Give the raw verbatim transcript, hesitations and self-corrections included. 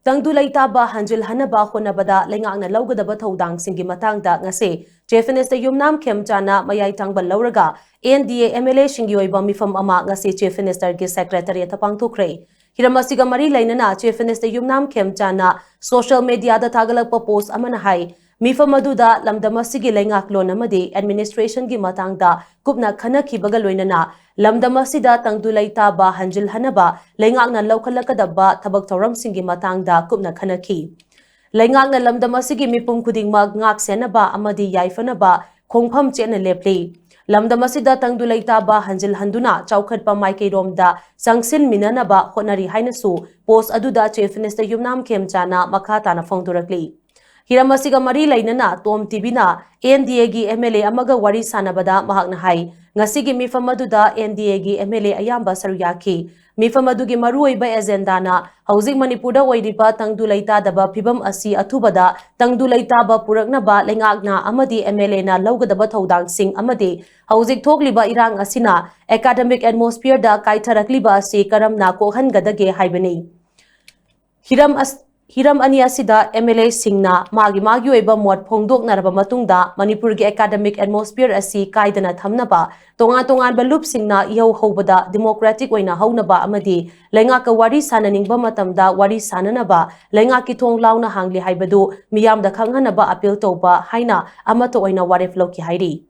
ꯇꯪꯗꯨ ꯂꯩꯇꯥꯕ ꯍꯟꯖꯤꯜꯍꯟꯅꯕ ꯍꯣꯠꯅꯕꯗ ꯂꯩꯉꯥꯛꯅ ꯂꯧꯒꯗꯕ ꯊꯧꯗꯥꯡꯁꯤꯡꯒꯤ ꯃꯇꯥꯡꯗ ꯉꯁꯤ Chief Minister ꯌꯨꯝꯅꯥꯝ ꯈꯦꯝꯆꯥꯅ ꯃꯌꯥꯏ ꯊꯪꯕ ꯂꯧꯔꯒ N D A M L A ꯁꯤꯡꯒꯤ ꯑꯣꯏꯕ ꯃꯤꯐꯝ ꯑꯃ ꯉꯁꯤ Chief Minister ꯒꯤ Secretariat ꯇ ꯄꯥꯡꯊꯣꯛꯈ꯭ꯔꯦ꯫ ꯍꯤꯔꯝ ꯑꯁꯤꯒ ꯃꯔꯤ ꯂꯩꯅꯅ Chief Minister ꯌꯨꯝꯅꯥꯝ ꯈꯦꯝꯆꯥꯅ social media ꯗ ꯊꯥꯒꯠꯂꯛꯄ post ꯑꯃꯅ ꯍꯥꯏ, ꯃꯤꯐꯝ ꯑꯗꯨꯗ ꯂꯝꯗꯝ ꯑꯁꯤꯒꯤ ꯂꯩꯉꯥꯛꯂꯣꯟ ꯑꯃꯗꯤ administration ꯒꯤ ꯃꯇꯥꯡꯗ ꯀꯨꯞꯅ ꯈꯟꯅꯈꯤꯕꯒ ꯂꯣꯏꯅꯅ ꯂꯝꯗꯝ ꯑꯁꯤꯗ ꯇꯪꯗꯨ ꯂꯩꯇꯥꯕ ꯍꯟꯖꯤꯜꯍꯟꯅꯕ ꯂꯩꯉꯥꯛꯅ ꯂꯧꯈꯠꯂꯛꯀꯗꯕ ꯊꯕꯛ ꯊꯧꯔꯝꯁꯤꯡꯒꯤ ꯃꯇꯥꯡꯗ ꯀꯨꯞꯅ ꯈꯟꯅꯈꯤ꯫ ꯂꯩꯉꯥꯛꯅ ꯂꯝꯗꯝ ꯑꯁꯤꯒꯤ ꯃꯤꯄꯨꯝ ꯈꯨꯗꯤꯡꯃꯛ ꯉꯥꯛ ꯁꯦꯟꯅꯕ ꯑꯃꯗꯤ ꯌꯥꯏꯐꯅꯕ ꯈꯣꯡꯐꯝ ꯆꯦꯠꯅ ꯂꯦꯞꯂꯤ꯫ ꯂꯝꯗꯝ ꯑꯁꯤꯗ ꯇꯪꯗꯨ ꯂꯩꯇꯥꯕ ꯍꯟꯖꯤꯜꯍꯟꯗꯨꯅ ꯆꯥꯎꯈꯠꯄ ꯃꯥꯏꯀꯩꯔꯣꯝꯗ ꯆꯪꯁꯤꯟꯃꯤꯟꯅꯅꯕ ꯍꯣꯠꯅꯔꯤ ꯍꯥꯏꯅꯁꯨ post ꯑꯗꯨꯗ Chief Minister ꯌꯨꯝꯅꯥꯝ ꯈꯦꯝꯆꯥꯅ ꯃꯈꯥ ꯇꯥꯅ ꯐꯣꯡꯗꯣꯔꯛꯂꯤ꯫ ꯍꯤꯔꯝ ꯑꯁꯤꯒ ꯃꯔꯤ ꯂꯩꯅꯅ Tom T V ꯅ N D A ꯒꯤ M L A ꯑꯃꯒ ꯋꯥꯔꯤ ꯁꯥꯟꯅꯕꯗ ꯃꯍꯥꯛꯅ ꯍꯥꯏ, ꯉꯁꯤꯒꯤ ꯃꯤꯐꯝ ꯑꯗꯨꯗ N D A ꯒꯤ M L A ꯑꯌꯥꯝꯕ ꯁꯔꯨꯛ ꯌꯥꯈꯤ꯫ ꯃꯤꯐꯝ ꯑꯗꯨꯒꯤ ꯃꯔꯨꯑꯣꯏꯕ agenda ꯅ ꯍꯧꯖꯤꯛ ꯃꯅꯤꯄꯨꯔꯗ ꯑꯣꯏꯔꯤꯕ ꯇꯪꯗꯨ ꯂꯩꯇꯥꯗꯕ ꯐꯤꯚꯝ ꯑꯁꯤ ꯑꯊꯨꯕꯗ ꯇꯪꯗꯨ ꯂꯩꯇꯥꯕ ꯄꯨꯔꯛꯅꯕ ꯂꯩꯉꯥꯛꯅ ꯑꯃꯗꯤ M L A ꯅ ꯂꯧꯒꯗꯕ ꯊꯧꯗꯥꯡꯁꯤꯡ ꯑꯃꯗꯤ ꯍꯧꯖꯤꯛ ꯊꯣꯛꯂꯤꯕ ꯏꯔꯥꯡ ꯑꯁꯤꯅ academic atmosphere ꯗ ꯀꯥꯏꯊꯔꯛꯂꯤꯕ ꯑꯁꯤ ꯀꯔꯝꯅ ꯀꯣꯛꯍꯟꯒꯗꯒꯦ ꯍꯥꯏꯕꯅꯤ꯫ ꯍꯤꯔꯝ ꯑꯁ-, ꯍꯤꯔꯝ ꯑꯅꯤ ꯑꯁꯤꯗ M L A ꯁꯤꯡꯅ ꯃꯥꯒꯤ ꯃꯥꯒꯤ ꯑꯣꯏꯕ ꯃꯣꯠ ꯐꯣꯡꯗꯣꯛꯅꯔꯕ ꯃꯇꯨꯡꯗ ꯃꯅꯤꯄꯨꯔꯒꯤ academic atmosphere ꯑꯁꯤ ꯀꯥꯏꯗꯅ ꯊꯝꯅꯕ, ꯇꯣꯉꯥꯟ ꯇꯣꯉꯥꯟꯕ ꯂꯨꯞꯁꯤꯡꯅ ꯏꯍꯧ ꯍꯧꯕꯗ democratic ꯑꯣꯏꯅ ꯍꯧꯅꯕ ꯑꯃꯗꯤ ꯂꯩꯉꯥꯛꯀ ꯋꯥꯔꯤ ꯁꯥꯅꯅꯤꯡꯕ ꯃꯇꯝꯗ ꯋꯥꯔꯤ ꯁꯥꯅꯅꯕ ꯂꯩꯉꯥꯛꯀꯤ ꯊꯣꯡ ꯂꯥꯎꯅ ꯍꯥꯡꯂꯤ ꯍꯥꯏꯕꯗꯨ ꯃꯤꯌꯥꯝꯗ ꯈꯪꯍꯟꯅꯕ appeal ꯇꯧꯕ ꯍꯥꯏꯅ ꯑꯃꯠꯇ ꯑꯣꯏꯅ ꯋꯥꯔꯦꯞ ꯂꯧꯈꯤ ꯍꯥꯏꯔꯤ꯫